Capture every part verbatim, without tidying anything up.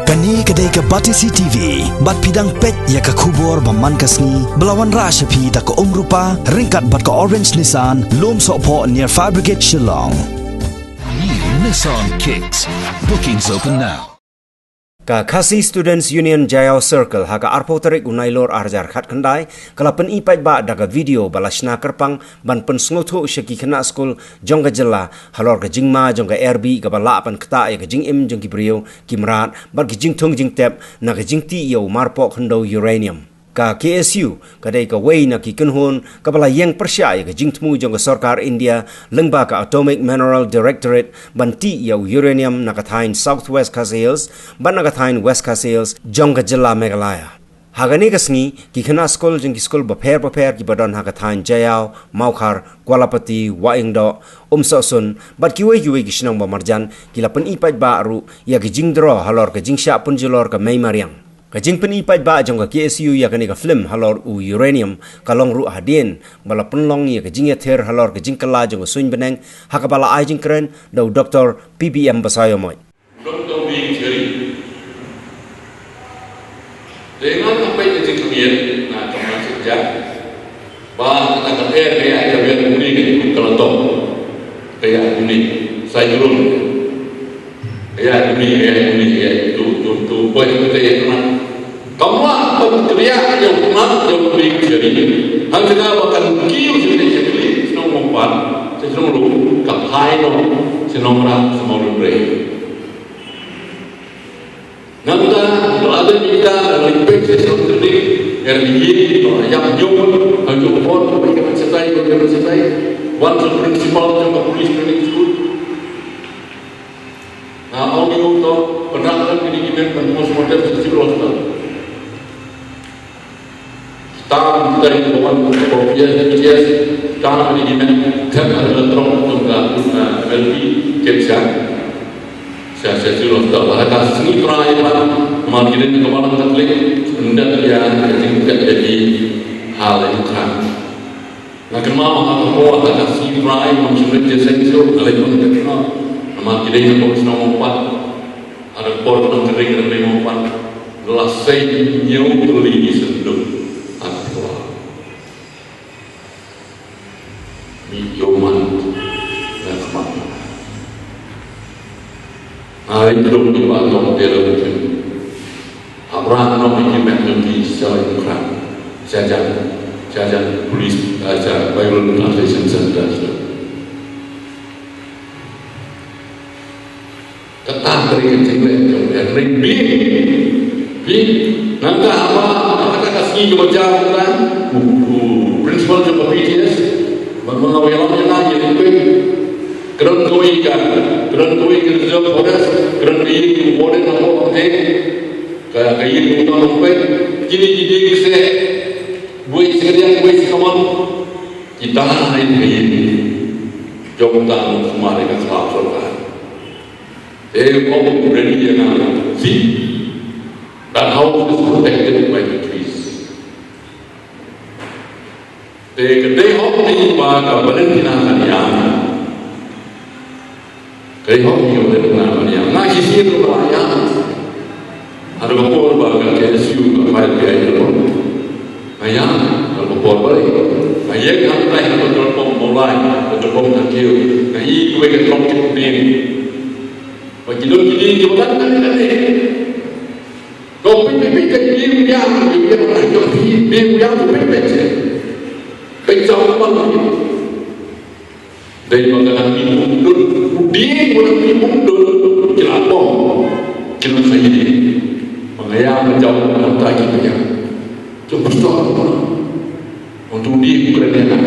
Kane ka dei ka Batesi T V, bad phi dang peit ïa ka khubor ba man ka sngi, ba la wanrah sha phi da ka Umrupa, ryngkat bad ka Orange Nissan, Lumsohphoh near Fire Brigade Shillong. New Nissan Kicks. Bookings open now. Ka Khasi Students Union Jaiaw Circle ha ka arphew tarik u Nailur arhajar khatkhyndai, ka la pyni paidbah da ka video ba la shna kyrpang ban pynsngewthuh sha ki khynnah skul jong ka jylla halor ka jingma jong ka R B kaba lah ban ktah ïa ka jingim jong ki briew, ki mrad bad ki jingthung jingtep na ka jingtih ïa u marpoh khyndew uranium. Ka K S U ka dei kawei na ki kynhun kaba la ïeng pyrshah ïa ka jingthmu jong ka sorkar India lyngba ka Atomic Mineral Directorate ban tih ïa u uranium na ka thaiñ South West Khasi Hills bad na ka thaiñ West Khasi Hills jong ka jylla Meghalaya. Ha kane ka sngi, ki khynnah skul jong ki skul bapher bapher kiba don ha ka thaiñ Jaiaw, Mawkhar, Kualapati, Wahiaringdoh, Umsohsun bad kiwei kiwei ki shnong ba marjan ki la pyni paidbah ruh ïa ki jingdro halor ka jingshah pynjulor ka mei mariang. Ka jingpyni paidbah jong ka K S U ïa kane ka film halor u uranium ka long ruh hadien ba la pynlong ïa ka jingïathir halor ka jingkylla jong ka suiñ bneng ha kaba la ai jingkren da u Doctor P B M Basaiawmoit. Don tang ding cheri. Te nga nga peit ka jingkhmih na ka masjid ja. Ba kata ka er ka ïa ka wer muni ka la tong. Ka ïa muni. Cyclone. Ka ïa muni, ka ïa muni, ka ïa tu, tu, tu. Poi ka te na. Kamwa pyntriak ïa u khynnah ïa u ding jari. Hangta ba kan kiew sha shnong Mawpat, sha shnong Luh, ka phai noh sha Nongrah, sha Mawlynrei. Nangta ba la dei mita ka leit peit sha shnong Tyrning, ka ri ïa ïap ñiuh, ha juh pon, ka bai ka shatai, ka bai ka shatai. Wan sha principal jong ka police training school. Nga ong ïa u to, pynrap kat kine ki met ban postmortem sha civil hospital. Tam kita ri ka wan ko P S, P S, tam kine ki met, thep ha la trong jong ka, ah, M L P, thep sha, sha, sha civil hospital. Bad ha ka sngi Trai pat, namar ki dei na ka balang Katholik, ynda ïa ka jingthep ïa ki ha la ïa u khang. Nga kynmaw ha ka por ha ka sngi Trai, ngam shym leit jingïaseng shuh, nga leit ban kynmaw. Namar ki dei na ka shnong Mawpat. Ha ka por nang kynring kynring Mawpat. La sei hynñiew tylli ki synduk. Ha ka por. Mih ïohmad na khmat. Ai, duk ni ba tong te la kin. Abraham nong ni met nong ki sa ïa khrat. Sa jan. Sa jan police, ah, sa Bible Translation Center. Kata ka ri ka jingleh jong ka ri bi. Bi. Nangta haba, haba kata ka sngi kaba jaw kata, u, u principal jong ka B T S, ba ma nga ïalam ïa nga ïa ri pei. Ka don kawei ka, ka don kawei ka reserve forest, ka don ka ïing ka warden na ka, ka, ka ïing ka tang pei. Kine ki dei ki seh, buei seh kadiang, buei seh kamon. Kita ha ïing ka ïing. Jong ka tang sumar ka sumar sorkar. They all ready and are see that house is protected by the trees. Te ka dei hok ni ba ka Valentina kan ïam. Ka dei hok ni ka Valentina kan ïam. Nga shisien ruh ba ïam. Haduh ka por ba ka K S U ka file P I L. Nga ïam, haduh ka por ba. Nga ïeng hangtai ha petrol pump Mawlai, petrol pump Thakhiew. Nga ïohi kawei ka trok kit pdeng. Ba ki don ki ding kiba kan kan kan. Ko phi phi phi ka ding biang, ding biang, ding biang, ding biang, phi phi phi. Phi jauh ban phi. Dei ba ka dang mih bun dun, u ding u dang mih bun dun, ki la pom, ki la sa ïa ding. Ba nga ïa ka jauh ban ta ki biang. Jauh phi stop. Untuk ding u kren ïa.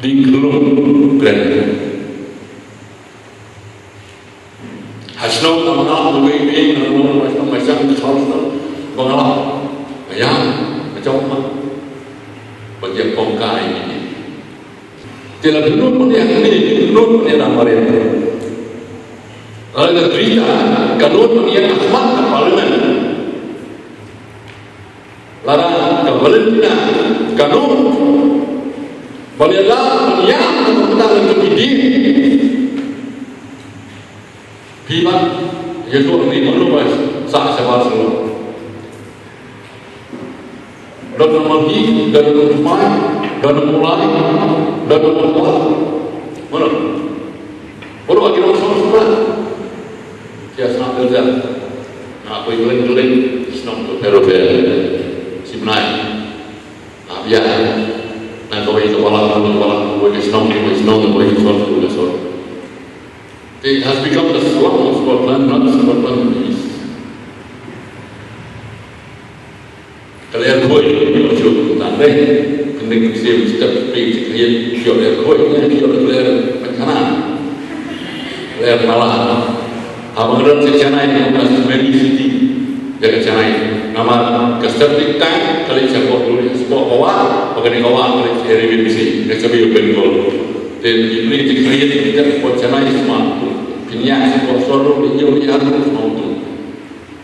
Ding kelung u kren. Ha shnong Amnat, Luwei Beng, Nangor, ha shnong Maisang, Salsol, Bangla, Mayang, Machong, Ma. Ba ïa pom kai ni. Te la pynlut pynïa ni, pynlut pynïa na Maren. Lada ka berita, ka lut pynïa na khmat ka parliament. Lada ka Valentina, ka lut. Ba ïa la, ba ïa la, ba ïa la, ba ïa la, Phi ba ïathuh ïa ngi mano ba sah shabar sha u. Don na Malki, don na Umai, don na Mawlai, don na Mawlai. Mano? Mano ba ki nongshong sngewbha? Ki ïa sngap ïa ka. Nga poi kylleiñ kylleiñ shnong tu, pero pe shim nai. Hap ïa na kawei ka balang, na kawei ka balang, kawei ka shnong, kawei ka shnong, kawei ka shnong, kawei ka shnong. It has become the slum of Scotland, not Scotland East. Ka lyer khuid, ïoh shuh tang dei. Kyndiat ksiew, step, peit, kyndiat, ïoh lyer khuid, ïoh lyer, lyer pynkhana. Lyer nala. Haba nga don sha Chennai, ka smelly city. Ïa ka Chennai. Namar ka septic tank ka leit shapoh duri, shapoh ka wah, bad kane ka wah ka leit sha Arabian Sea, ka sha Bay of Bengal. Te phi peit, phi kyndiat, phi step shapoh Chennai, sma. Phin ïaid shapoh shore road, ïoh ïaid shapoh shore road.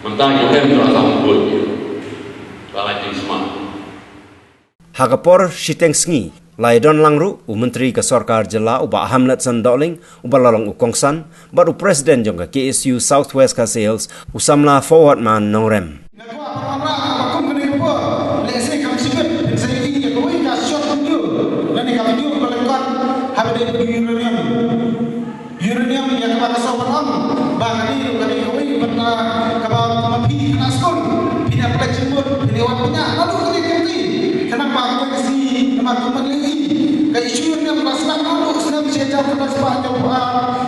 Mynta ki ong em, tang ka bor. Ba la ki sma. Ha ka por shiteng sngi, la ïadon lang ruh u Myntri ka Sorkar Jylla, u Bah Hamletson Dohling, uba la long u kongsan, bad u President jong ka K S U South West Khasi Hills, u samla Forwardman Nongrem. Nga kwah ban wanrah ba kum kane ka por, lehse kam shibit phin sa ïohi ïa kawei ka short video lane ka video ba lyngkot ha kaba ïadei bad u uranium. Uranium ïa kaba ka shu ban ong ba kane ruh ka dei kawei ka bynta kaba ma phi khynnah skul phin ïa pynleit shim bud, phin ïa wad bniah naduh kane ka kynti. Khnang ba kawei ka sngi namar kumba ngi ïohi ka issue uranium ka la sdang naduh snem shi hajar khyndai spah hynñiewphew ar,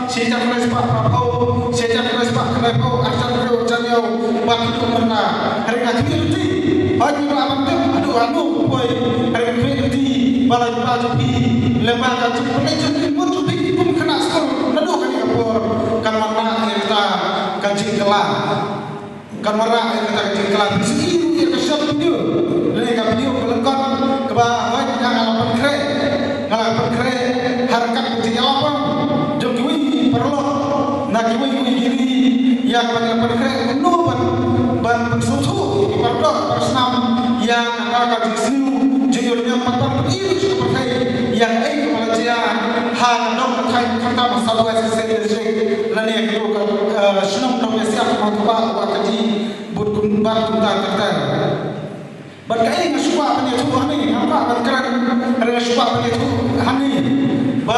shi hajar khyndai spah phraphew, shi hajar khyndai spah khyndaiphew, ar hajar hynriew, ar hajar hynñiew, bad haduh mynta. Hynrei nga kyrpad lynti, hooid ngi lah ban tip haduh hano ka poi, hynrei nga kyrpad lynti ba la jubab jong phi, lem bad ka jingpynleit jong phi, mut jong phi ki kum khynnah skul naduh kane ka por, kan wanrah ïa kata ka jingkylla. Kan wanrah ïa kata ka jingkylla. Phi sngewthuh ïa ka short video lane ka video ba lyngkot kaba hooid nga la pynkhreh, nga la pynkhreh ha ryngkat ka jingïalap jong kiwei ki paralok na kiwei kiwei ki ri, ïa kaba ngi la pynkhreh kumno ban, ban pynsngewthuh ïa ki paralok parasnam ïa ka, ka jingsniew jong uranium, bad ban pyni ruh sha ka pyrthei ïa kaei kaba la jia ha ka dong ka thaiñ, khamtam ha South West Khasi Hills District lane ha ka, eh, shnong Nongmysiap, Nongthymmai, Wahkaji, bad kum, bad kumta ter ter. Bad kaei nga shu kwah ban ïathuh hangne, ngam kwah ban kren, hynrei nga shu kwah ban ïathuh hangne ba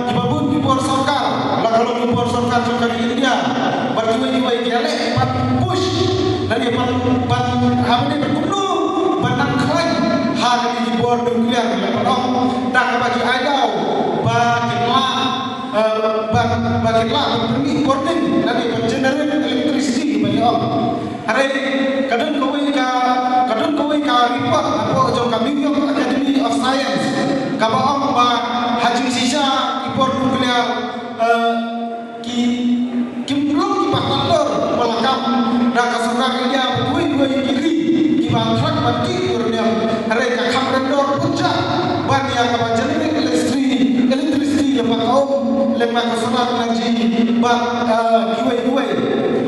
kiba bun ki bor sorkar, la ka long ki bor sorkar jong ka ri India, bad kiwei kiwei ki ïaleh ban push lane ban, ban, ha kane ban kumno ban nang khlaiñ ha kine ki bor nuclear, la ban ong da kaba ki ai daw ba kin lah, eh, ban, ba kin lah ban pynmih burning lane ban generate electricity, ba ki ong. Hynrei ka don kawei ka, ka don kawei ka report hapoh jong ka New York Academy of Science kaba ong ba ha jingshisha ki bor nuclear, eh, ki, kim long kiba kordor ba la kam da ka sorkar India bad kiwei kiwei ki ri kiba thrang ban kiew uranium. Hynrei ka kham kordor pynjah ban ïa kaba generate electricity, electricity lyngba ka um, lyngba ka solar energy bad, eh, kiwei kiwei.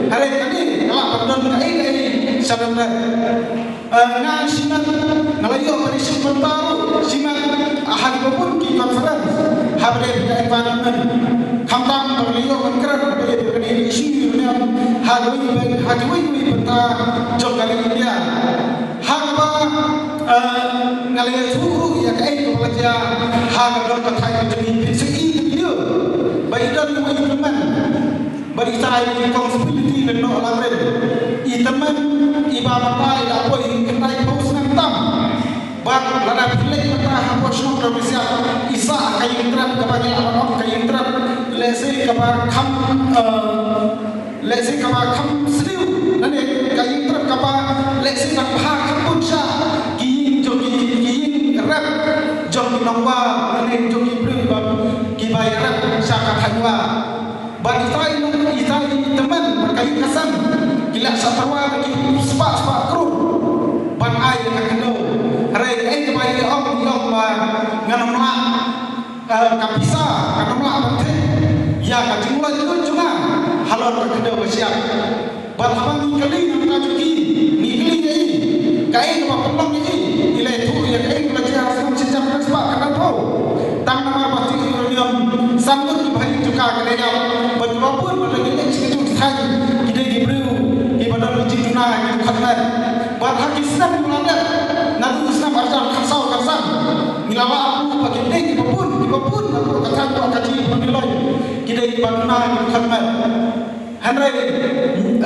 Hynrei kane ka lah ban don kaei kaei sha lyndet. Eh, nga shimet nga la ïoh ban ïashim bynta ruh shimet ha kiba bun ki conference ha ba dei ka environment. Khamtam ba nga la ïoh ban kren ha ba dei ka issue uranium ha kiwei, ha kiwei kiwei bynta jong ka ri India. Ha kaba, eh, nga la ïathuh ruh ïa kaei kaba la jia ha ka dong ka thaiñ ka jong ngi, phin sa ïohi ka video ba i don i tymmen. Bad ita i kong Spility Lyngdoh Langrin, i tymmen iba mynta i la poi khyndai phew snem tam. Bad lada phi leit mynta hapoh shnong Nongmysiap, i sah ka ïing trep kaba ngi lah ban ong ka ïing trep lehse kaba kham, eh, lehse kaba kham sniew lane ka ïing trep kaba lehse dang bha kham bun sha ki ïing jong ki, ki ïing rep jong ki nongwei lane jong ki briew ba kiba ïarep sha ka thaiñ wei. Bad ita i, ita i tymmen bad ka ïing ka sem ki la shah tyrwa da ki spah spah klur ban ai ïa ka khyndew. Hynrei kaei kaba i ong, i ong ba ngan ym lah, eh, ka pisa, ngan ym lah ban thik ïa ka jinglong jong nga halor ka khyndew ka shyiap. Bad haba ngi kylli na ka bynta jong ki, ngi kylli ïa i, kaei kaba pynlong ïa i, i la ïathuh ïa kaei kaba la jia ha snem shi hajar khyndai spah khyndai phew. Tang namar ba tih uranium, san ngut kiba ha ïing jong ka ki la ïap, bad kiba bun ba la ïaleh sha ka jong thaiñ ki dei ki briew kiba don ki jingduna, ki dei khot met. Bad ha ki snem ba la dep, naduh snem arhajar khatsaw khatsan, ngi la lah buh ba ki dei kiba bun, kiba bun na ka thaiñ Mawkajih, Mawlai, ki dei kiba duna, ki dei khot met. Hynrei,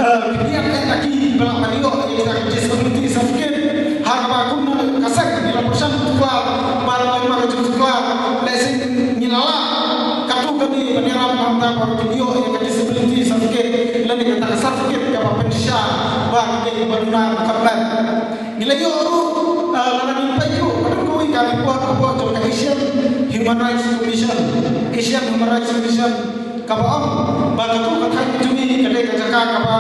eh, ki dei eh na ki ba la ban ïoh ïa ka disability certificate, ha kaba kum na ka seng ngi la pyrshang tuklar, bad ïa ma ka jingtuklar, lehse ngi la lah katto katne ban ïarap namar ba ki ïoh ïa ka disability certificate lane kata ka certificate kaba pynshisha ba ki dei kiba duna, kiba khot met. Ngi la ïoh ruh, eh, lada ngi peit ruh, ka don kawei ka report, report jong ka Asian Human Rights Commission, Asian Human Rights Commission, kaba ong ba katto ka thaiñ jong ngi ka dei ka jaka kaba,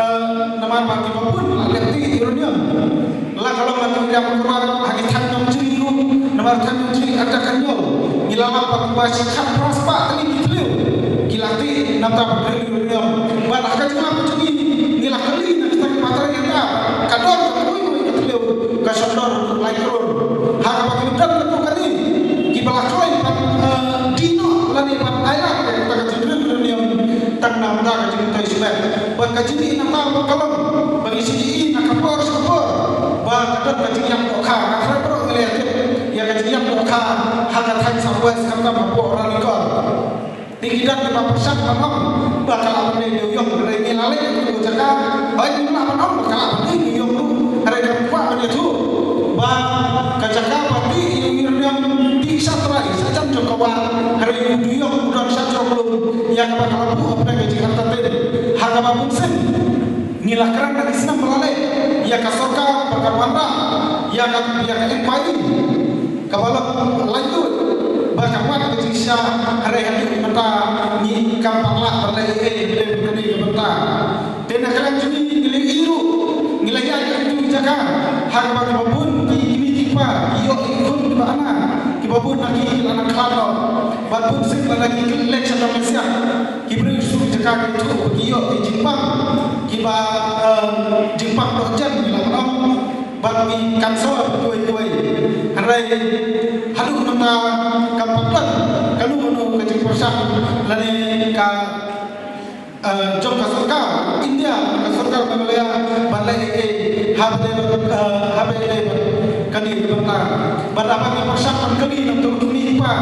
eh, namar ba kiba bun la leh tih uranium. La ka long ka tih uranium ha ki thaiñ nongtrei ruh, namar thaiñ nongtrei ata kan ïoh. Ngi la lap ba kiba shikatphra spah tylli ki thliew ki la tih namar ba ki uranium. Bad ha ka jinglap jong ngi, ngi la kylli na kita ki pateng ïa ka, ka dor kawei kawei ka thliew ka shon dor lai klur. Ha kaba ki don katto katne kiba la kloi ban, eh, die noh lane ban ailad ïa kata ka jingdon uranium tang namar ka jingmyntoi shimet. Bad ka jingïohi nangta ba ka long ba ngi shu ïohi na ka por sha ka por ba ka don ka jingïap dohkha. Nga khlem baroh ngi la ïatip ïa ka jingïap dohkha ha ka thaiñ South West, khamtam hapoh Ranikor. Te ki don kiba pyrshang ban ong ba ka lah ban dei dewïong, hynrei ngi la leit ha katu ka jaka, hooid ngim lah ban ong ba ka lah ban dei dewïong ruh, hynrei ngi kwah ban ïathuh ba ka jaka ba tih ïa u uranium, tih sha trai sha jan jong ka wah, hynrei u dewïong u don sha jrong lum, ïa kaba ka la buh hapdeng ka jingïaid ïaid ha kaba bun sien. Ngi la kren ha ki snem ba la leit ïa ka sorkar ba kan wanrah ïa ka, ïa ka inquiry kaba long laitluid ba kan wad ka jingshisha, hynrei haduh mynta ngi kam pat lah ban leh ei ei lem kane ka bynta. Te na ka liang jong ngi, ngi la ïohi ruh, ngi la ïaid ha kitu ki jaka ha kaba kiba bun ki kmie ki kpa ki ïoh ïa ki khun kiba anak, kiba bun na ki la nang khlad noh, bad bun sien lada ki leit sha Malaysia, ki briew sha ki jaka ki ïathuh ba ki ïoh ki jingpang kiba, eh, jingpang dohjen ngi la ban ong, bad ngi cancer kiwei kiwei. Hynrei haduh mynta kam pat don kano kano ka jingpyrshang lane ka, eh, jong ka sorkar India, ka sorkar Meghalaya ban leh ei ei haba ïadei bad, eh, haba ïadei bad kane ka bynta. Bad haba ngi pyrshang ban kylli na ka bynta kmie kpa,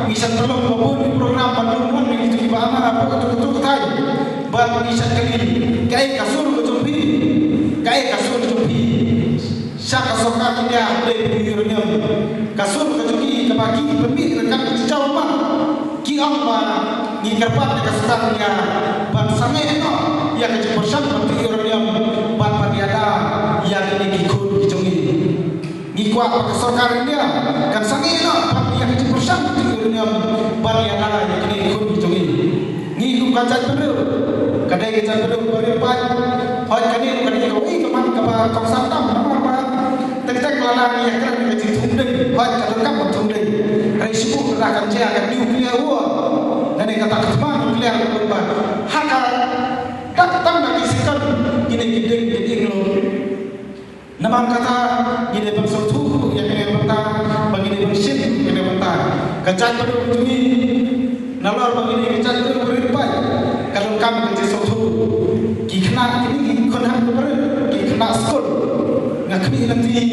ngi shah pynlong ba bun ki program ban lum wan ïa kito kiba anak hapoh kito kito ki thaiñ. Bad ngi shah kylli, kaei ka sur ka jong phi? Kaei ka sur ka jong phi? Sha ka sorkar India hapdeng uranium. Ka sur ka jong ki kaba ki pynmih ryngkat ka jingjaw ummat, ki ong ba ngi kyrpad ïa ka sorkar India ban sangeh noh ïa ka jingpyrshang ban tih uranium bad ban ïada ïa kine ki khun ki jong ngi. Ngi kwah ba ka sorkar India kan sangeh noh bad ïa ka jingpyrshang ban tih uranium bad ïada ïa kine ki khun ki jong ngi. Ngi kum ka jaitbynriew, ka dei ka jaitbynriew ba rit paid. Hooid kane ka dei kawei ka mat kaba kongsan tam namar ba teng teng lada ngi ïakren ka jingthung ding, hooid ka donkam ban thung ding. Hynrei shu lada kan jia ka nuclear war, lane kata ka thma nuclear ka long ba ha ka dak tam na ki second kine ki ding ki ding lo. Namar kata ngi dei ban sngewthuh ïa kane ka bynta, ba ngi dei ban shim ïa kane ka bynta. Ka jaitbynriew jong ngi, nalor ba ngi dei ka jaitbynriew ba rit paid, ka donkam ka jingsngewthuh. Ki khynnah kine ki khun hynmen ba rit, ki khynnah skul. Nga khmih lynti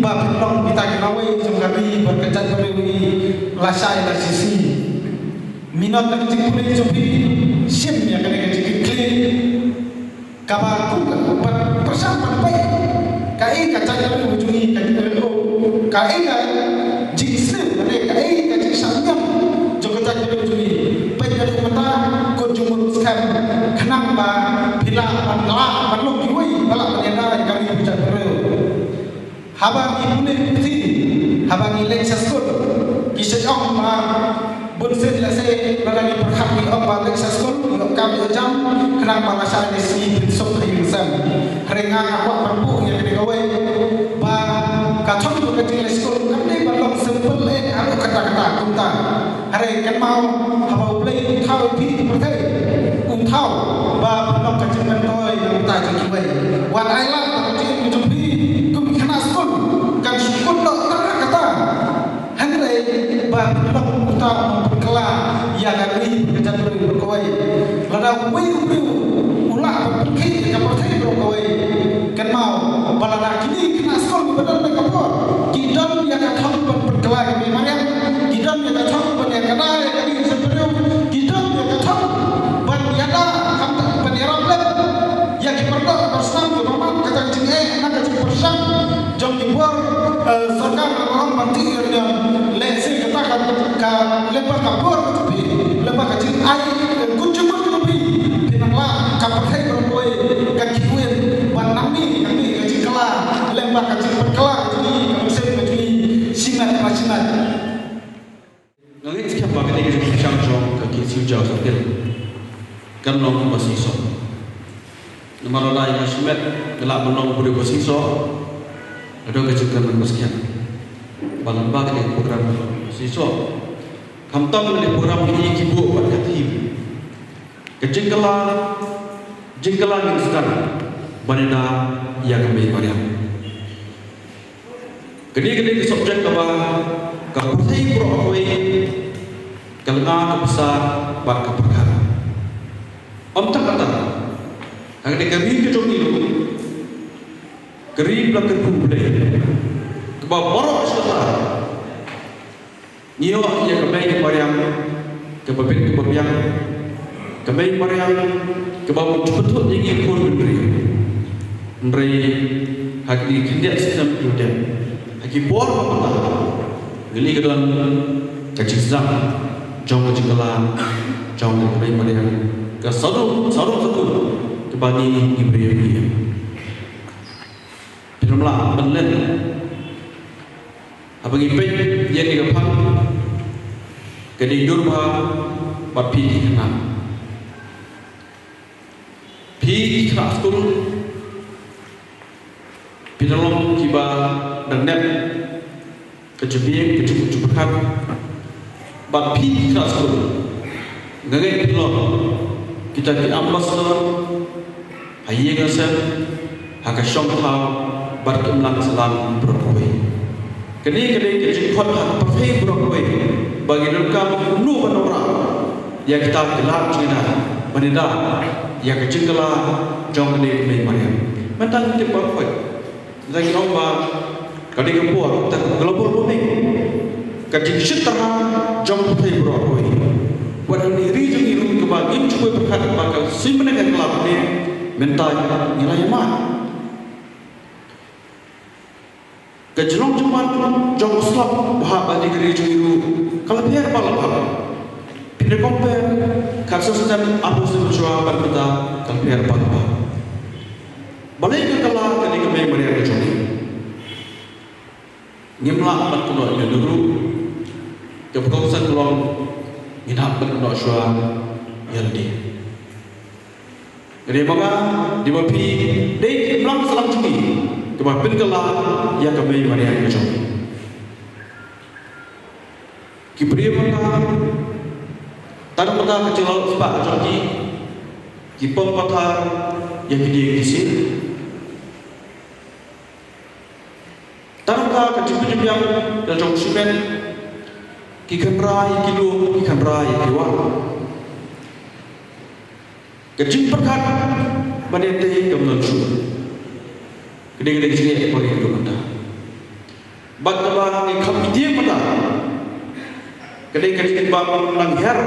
ba phin long kita ki lawei jong ka ri bad ka jaitbynriew hi lashai lashisngi. Minot na ka jingpule jong phi, shim ïa kane ka jingkitkhlieh. Kaba kum ka, ban pyrshang ban peit kaei ka jaitbynriew jong ngi ka jingpynlong, kaei ka jingsniew, kaei ka jingshah niam jong ka jaitbynriew jong ngi. Peit ka jingmynta, kut jingmut skhem khnang ba phi lah ban, lah ban long kiwei ba lah ban ïada ïa ka ri ka jaitbynriew. Haba ngi pule puthi, haba ngi leit sha skul, ki sa ong ba bun sien lehse lada ngi pyrkhat ngi ong ba leit sha skul, ïoh kam ïoh jam, khnang ba lashai lashisngi phin suk ha ïing ha sem. Hynrei nga nga kwah ban buh ïa kane kawei ba ka thong ka jingleit skul kam dei ban long simple eh haduh katta katta kumta. Hynrei kynmaw haba U Blei u thaw ïa phi pyrthei, u thaw ba phin long ka jingmyntoi na ka bynta jong kiwei. Wat ai lad ba ka jingim jong phi kum ki khynnah skul kan shu kut noh tang ha kata. Hynrei ba phin long uta u nongpynkylla ïa ka ri ka jaitbynriew baroh kawei. Lada uwei u briew u Ka pyrthei baroh kawei ka khih win bad nangne nangne ka jingkylla lyngba ka jingpynkylla ka jong ngi, ka mynsiem ka jong ngi shimet ha shimet. Nga ngeit skhem ba kane ka jingkyrshan jong ka K S U Jaïaw Circle kan long kaba shisha. Namar lada ïa nga shimet nga lah ban long u briew ba shisha, nga don ka jingkyrmen ba skhem ba lyngba kane ka program ba shisha. Khamtam kane ka program ngi ïa ki buh bad ka theme ka jingkylla, jingkylla ngin sdang ban ïada ïa ka Mei Mariang. Kane kane ka subject kaba ka pyrthei baroh kawei ka lynga, ka bsa bad ka pyrkhat. Ym tang kata, ha kane ka ri ka jong ngi ruh, ka ri ba la kyrkhu U Blei, kaba baroh shi katta ngi ïoh ïa ka Mei Mariang kaba bit kaba biang, ka Mei Mariang kaba bun jubab ïa ngi khun bynriew. Hynrei ha ki khyndiat snem ki ba dep, ha ki por ba mynta, ngi la ïoh don ka jingsdang jong ka jingkylla jong ka Mei Mariang, ka sawdong sawdong sawdong kaba ngi ngi briew ngi ïa. Phin ym lah ban len haba ngi peit ïa kane ka phang, ka dei dur bha bad phi ki khynnah. Phi ki khynnah skul, phi dang long kiba dang nep ka jingbieit, ka jingpyrkhat. Bad phi ki khynnah skul, nga ngeit phi long kita ki ambassador ha ïing ha sem, ha ka shong thaw bad ki imlang sahlang baroh kawei. Kane ka dei ka jingkhot ha ka pyrthei baroh kawei ba ngi donkam kumno ban wanrah ïa kita ki lad jingïada ban ïada ïa ka jingkylla jong kane ka Mei Mariang. Mynta ngi tip baroh kawei, ngi ong ba ka dei ka por, ka global warming, ka jingshit tyrha jong ka pyrthei baroh kawei. Wat ha kane ka ri jong ngi ruh kaba ngim ju poi pyrkhat ba ka suiñ bneng ka la pyneh, mynta ngi la ïa mad. Ka jinglong jingman jong u slap ba ha kane ka ri jong ngi ruh ka la pher bha la pher. Phin da compare khatsan snem, arphew snem shuwa bad mynta, ka la pher bha la pher. Balei ka kylla kane ka Mei Mariang ka jong ngi? Ngim lah ban kynnoh ïa u ruh. Ka pyndonkam ka long, ngin hap ban kynnoh shuwa ïa lade. Ka dei ma nga, dei ma phi, dei ki imlang sahlang jong ngi kiba pynkylla ïa ka Mei Mariang ka jong ngi. Ki briew mynta, tang mynta ka jinglong spah ka jong ki, ki pom pathar ïa ki dieng ki sien. Tang ka, ka jingpynbiang ka jong shimet, ki kynra ïa ki lum, ki kynra ïa ki wah. Ka jingpyrkhat ban ïatei kam don shuh. Ka dei ka dei ka jingeh ba ngi ïoh mynta. Bad kaba ngi kham ïa mynta, ka dei ka jingba nang her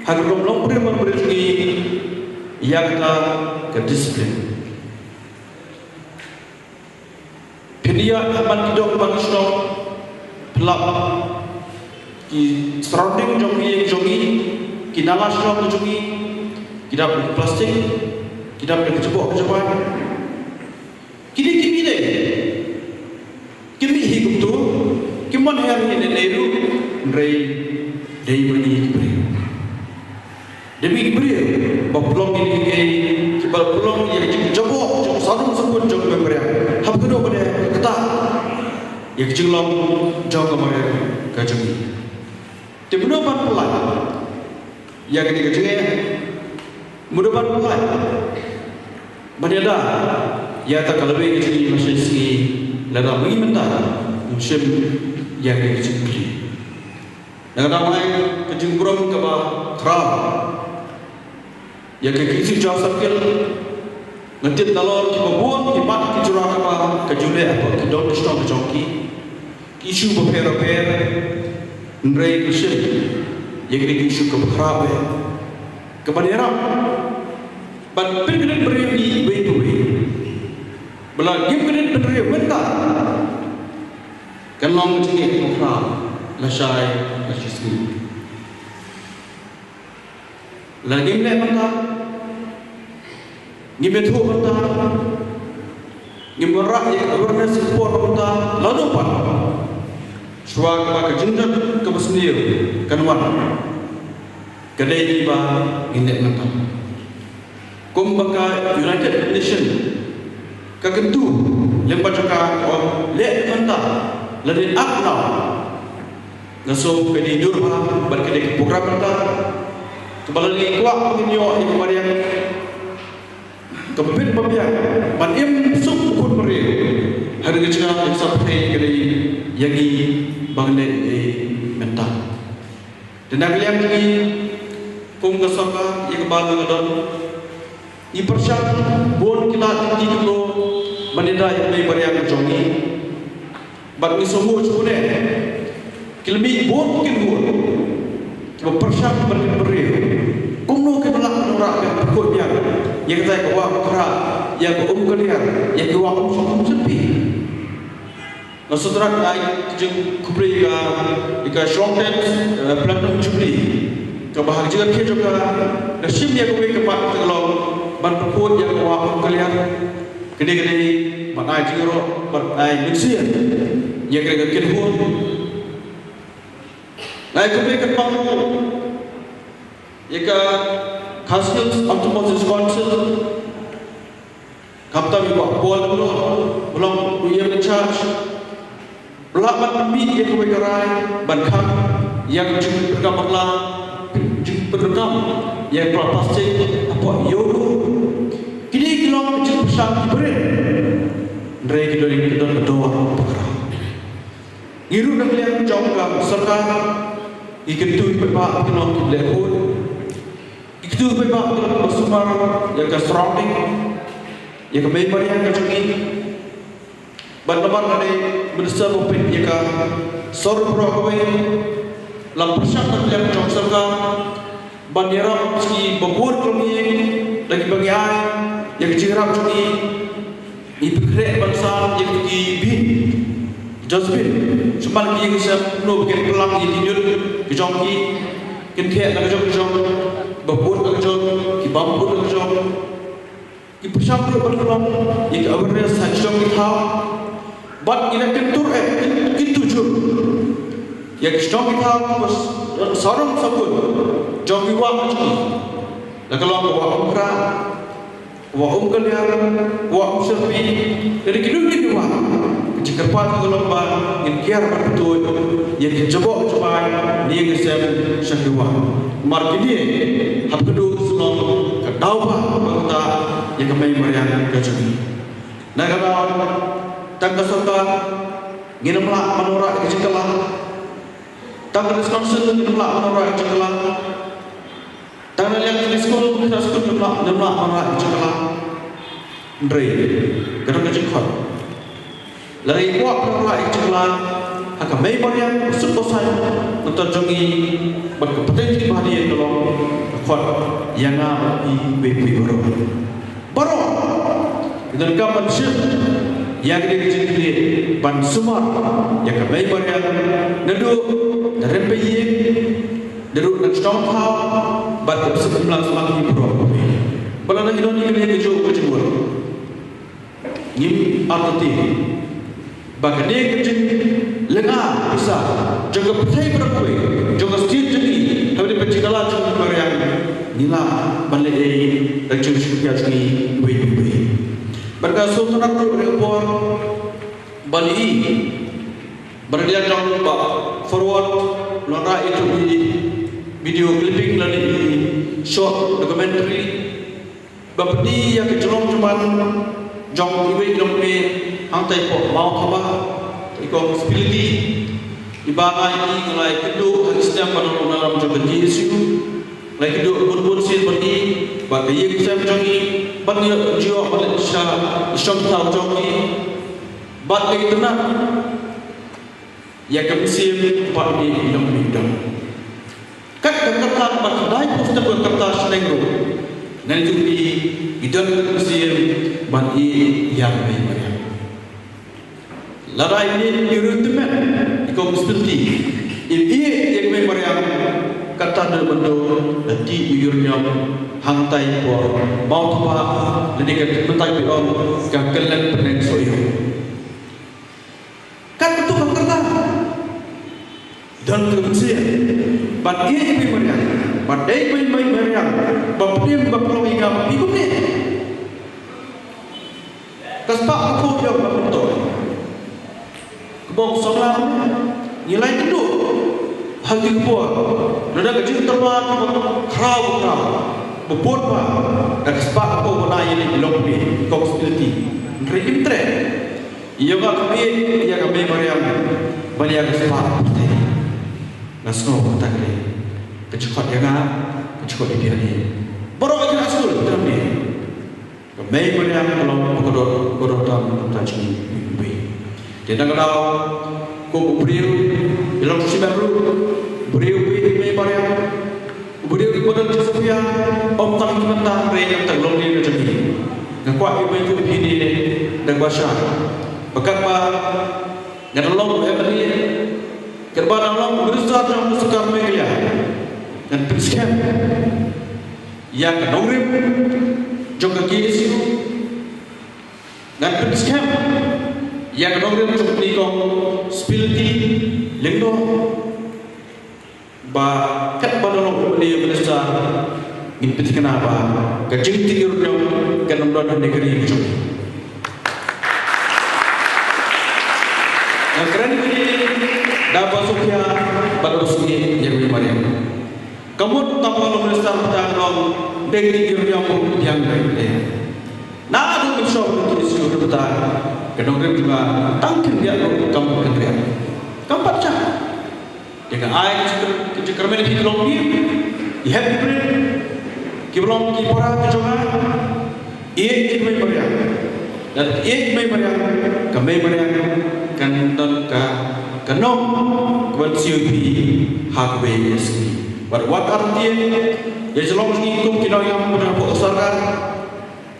ha ka rukom longbriew manbriew jong ngi ïa kata ka discipline. Phin ïa ha ban ki dong ban ki shnong, pynlap ki surrounding jong ki ïing jong ngi, ki nala shnong jong ngi, ki dap da ki plastik, ki dap da ki jaboh ki jabai. Kine ki mih dei, ki mih hi kumto, kim wan her hi ne ne ruh, hynrei dei ma ngi ki briew. Dei ma ngi ki briew ba pynlong ïa kine kiei kiei, ba pynlong ïa ka jingjaboh jong sawdong sawkun jong ka Mei Mariang. Haba kano kano kata ïa ka jinglong jong ka Mei Mariang ka jong ngi. Te mano ban pynlait ïa kane ka jingeh? Mano ban pynlait ban ïada ïa kata ka lawei ka jong ngi lashai sngi, lada ma ngi mynta ngim shim ïa kane ka jingkylli? Nga dang ai ka jingburom kaba khraw ïa ka K S U Jaïaw Circle. Nga tip nalor kiba bun ki mat ki jura kaba ka ju leh hapoh ki dong ki shnong ka jong ki, ki issue bapher bapher. Hynrei nga shem ïa kane ka issue kaba khraw eh, kaba ïarap ban pynkynduh bynriew iwei pa iwei. Ba la ngim kyndit bynriew mynta, kan long ka jingeh kaba khraw lashai lashai sngi. La ngim leh mynta, Ngim ïathuh mynta, ngim wanrah ïa ka awareness report mynta, lano pat. Shuwa kaba ka jingjot kaba sniew kan wan, ka dei kaba ngin leh mynta. Kumba ka United Nation ka kyntu lyngba jong ka, ka ong leh mynta lane act now. Nga sngew ka dei dur bha bad ka dei ka program mynta kaba lada ngi kwah ba ngin ïoh ïa ka mariang ka bit ba biang ban im suk u khun briew ha ri ka jingïasngewthuh ka dei ïa ngi ba ngi leh mynta. Te na ka liang jong ngi kum ka sorkar ïa kaba nga don, ngi pyrshang bun ki lad ki kumno ban ïada ïa ka mei mariang jong ngi. Bad ngi sngewthuh shibun ki la mih bun ki ngut kiba pyrshang ban ïa briew kumno ki ba lah ban wanrah ban pynkhuid biang ïa kata ka wah Umkhrah, ïa ka Umkaliar, ïa ki wah Umshong Umsyrpi. Nga sngewthuh ai ka jingkhublei ïa ka, ïa ka Shillong Tents, eh, Platinum Jubilee kaba ha ka jingïakhih jong ka, ka shim ïa kawei ka mat ka long ban pynkhuid ïa ka wah Umkaliar. Kane kane ban ai jingïaroh, ban ai mynsiem ïa kane ka kynhun. Nga ai khublei kyrpang ïa ka Khasi Hills Autonomous Council, khamtam ïa u Bah Paul Lyngdoh ba long u E M in charge, ba la ban mih ïa kawei ka rai ban khang ïa ka jingpyndonkam bakla, jingpyndonkam ïa ka plastik hapoh ïew. Kine ki long ka jingpyrshang ki briew, hynrei ki don, ki don ka dor bakla. Ngi ruh na ka liang jong ka sorkar ngi kyntu ïa ki paidbah ki long ki leh khuid. Ngi kyntu ïa ki paidbah ki long ba sumar ïa ka surrounding, ïa ka mei mariang ka jong ngi. Bad namar nga dei minister ba peit ïa ka sor baroh kawei, la pyrshang na ka liang jong sorkar ban ïarap ïa ki ba bun ka long ïing, da kiba ngi ai ïa ka jingïarap jong ngi. Ngi pynkhreh ban san ïa ki bin, dustbin, symbai ki ïing ki sem kumno ba kin pynlang ïa ki ñiut ki jong ki, kin kheh na ka jong ka jong, ba bun na ka jong, ki bym bun na ka jong. Ngi pyrshang ruh ban pynlong ïa ka awareness ha ki shnong ki thaw. Bad ngi la kyntur eh, kyntu jur ïa ki shnong ki thaw ba sarong sabun jong ki wah jong ngi, la ka long ka wah Umkhrah, wah Umkaliar, wah Umsyrpi, lane kino kino ki wah. Ka jingkyrpad ka long ba ngin kiar bad pyntuid ïa ki jaboh jabai ne ïa ki sem sha ki wah. Namar kine hap ka dei ka long ka daw ba ba kata ïa ka mei mariang ka jong ngi. Na ka daw tang ka sorkar ngin ym lah ban wanrah ïa ka jingkylla. Tang ka district council ngin ym lah ban wanrah ïa ka jingkylla. Tang na liang ka skul, ka skul ngin ym lah, ngin ym lah ban wanrah ïa ka jingkylla. Hynrei ka don ka jingkhot. Lada ngi kwah ban wanrah ïa ka jingkylla ha ka mei mariang, ka suk ka saiñ nangta jong ngi bad ka pateng jingïabahadien ka long ka khot ïa nga bad phi, phi baroh. Baroh ngi donkam ban shim ïa kane ka jingkit ban sumar ïa ka mei mariang, naduh na rympei ïing, naduh na shnong thaw, bad ka pynshong pynlang sumar ïa baroh. Ba lada ngi don ïa kane kajuh ka jingmut, ngim artatien ba kane ka jinglynga pisa jong ka pyrthei baroh kawei, jong ka state jong ngi, ha kaba ïadei bad ka jingkylla jong ka mei mariang, ngi lah ban leh ei da ka jingshakri jong ngi iwei pa iwei. Bad nga sngewtynnat ruh ha ka por ba ngi, ba ngi ïa jong ba forward, la wanrah ïa u video clipping lane i short documentary ba pyni ïa ka jinglong jingman jong iwei i nongkmie hangtai hapoh Mawthabai, i kong Spility, iba nga ïa i ngi la ïakynduh ha ki snem ba nga long u nongïalam jong ka G S U. Nga la ïakynduh bun bun sien bad i, bad ka ïing sem jong i, bad ngi ïoh jingïoh ban leit sha i shnong thaw jong i, bad ngi ïakynduh ïa ka mynsiem ba i nongmihdan. Kat ka kyrteng ba ka dei poster ka kyrteng shnong ruh, ngi ju i, i don ka mynsiem ban ïeit ïa ka Mei Mariang. Lada i ïeit i ruh tymmen, i kong Spility, i ïeit ïa ka Mei Mariang, kata dei ban don lati i ïeit ïa Hangtai por Mawthaphah lane ka mynta ki ong ka Kyllen Pyneng Sohiong. Katto katne ka kyrdan don ka mynsiem ban ïeit ïa i Mei Mariang, ban dei ïa i Mei Mariang, ba pynïeng ba pynlong ïa ka ba phi kumne. Ka spah ka pud ïa ka myntoi. Ka bok song lam ngi lai tynduh ha ki por. Lada ka jingtyrwa ka ba khraw ba khraw ba bud ba da ka spah ka pud ba na ïa ni long pi kong spilti. Hynrei im treh ïa ka kmie ïa ka Mei Mariang ban ïa ka spah ka pyrthei. Nga sngew kata ka dei ka jingkhot ïa nga, ka jingkhot ïa phi ïa ni. Baroh ïa ka skul ka dei. Ka Mei Mariang ka long ba ka don, ka don tam tam jingim iwei. Te na ka daw kum u briew i long shimet ruh, u briew uwei i Mei Mariang, u briew i ba don jingsaphia, ym tang ki bynta hynrei ka tang long ne ka jong ngi. Nga kwah ïa u ban ïathuh ïa phi ne da kaba shai ba katba nga da long u M L A, katba nga da long u minister jong ka sorkar Meghalaya, ngan pynskhem ïa ka nongrim jong ka K S U. Ngan pynskhem ïa ka nongrim jong kane kong Spilti Lyngdoh ba katba nga long u M L A, u minister, ngin pynthikna ba ka jingtip ïa u Riam kan ym don ha kane ka ri ka jong ngi. Nga kren kane da ba sngewthuh bad ba sngewthuh ïa ka Mei Mariang. Ka mut tang ba long minister ba tang long dei ki ïa u Riam ba biang dei. Naduh mynshwa ba ki issue ba tang ka nongrim jong nga tang khyndiat ruh kam khyndiat. Kam pat sha. Te nga ai ka jingkyrmen ïa phi ki longkmie, ki hep ki prit, kiba long ki para ki jong nga. Ïeit ïa ka Mei Mariang. Lada ïeit ïa ka Mei Mariang, ka Mei Mariang kan don ka, ka nong kaban siew ïa phi ha kawei ka sngi. Bad wat artatien, ïa shalong jong ngi kum ki nongïalam ba don hapoh ka sorkar.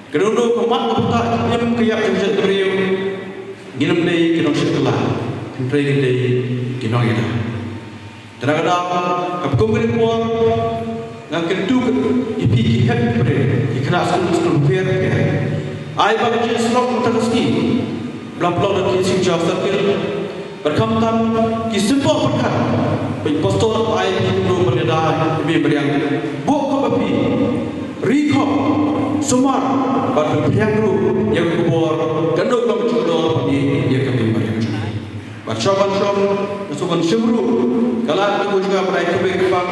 Ka dei ka mat ka bynta ka im ka ïap jong ka jaitbynriew. Ngin ym dei ki nongshit kylla, hynrei ngin dei ki nongïada. Te na ka daw kaba kum kane ka por, nga kyntu ïa phi ki hep ki prit, ki khynnah skul, skul pher pher, ai ba ka jingïasyllok mynta ka sngi ba la pynlong da ki K S U Circle. Bad khamtam ki symboh pyrkhat ba ki pastor ba ai phi kumno ban ïada ïa i Mei Mariang. Buh khop ïa phi, ri khop, sumar bad pynphriang ruh ïa ka khubor, ka dei ka jingdon ba ïa ka Mei Mariang jong ngi. Bad shuwa ban shong, ka shuwa ban shim ruh, ka lad ka jong nga ban ai khublei kyrpang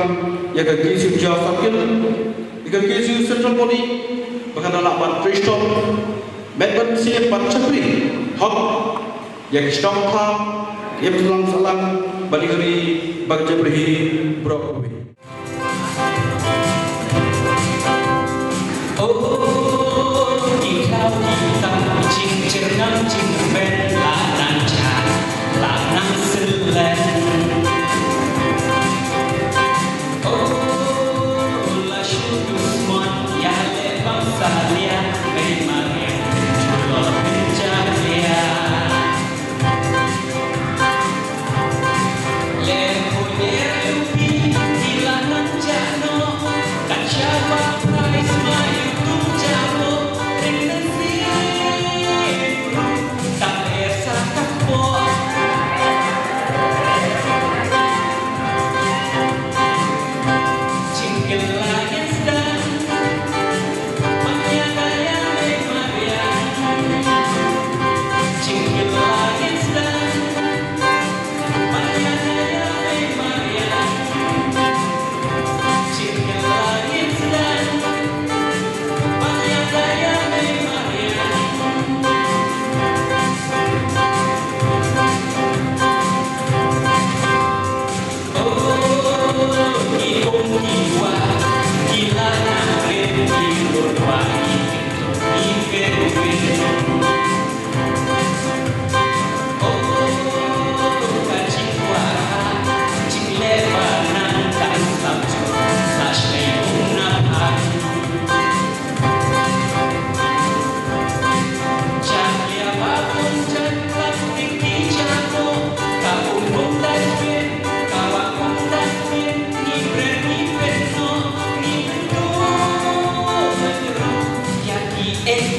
ïa ka K S U Circle, ïa ka K S U Central Body ba ka la lah ban trei shitom met bad mynsiem ban shakri hok ïa ka shnong thaw, ka im sahlang sahlang bad ïa ka ri bad ka jaitbynriew baroh kawei. It's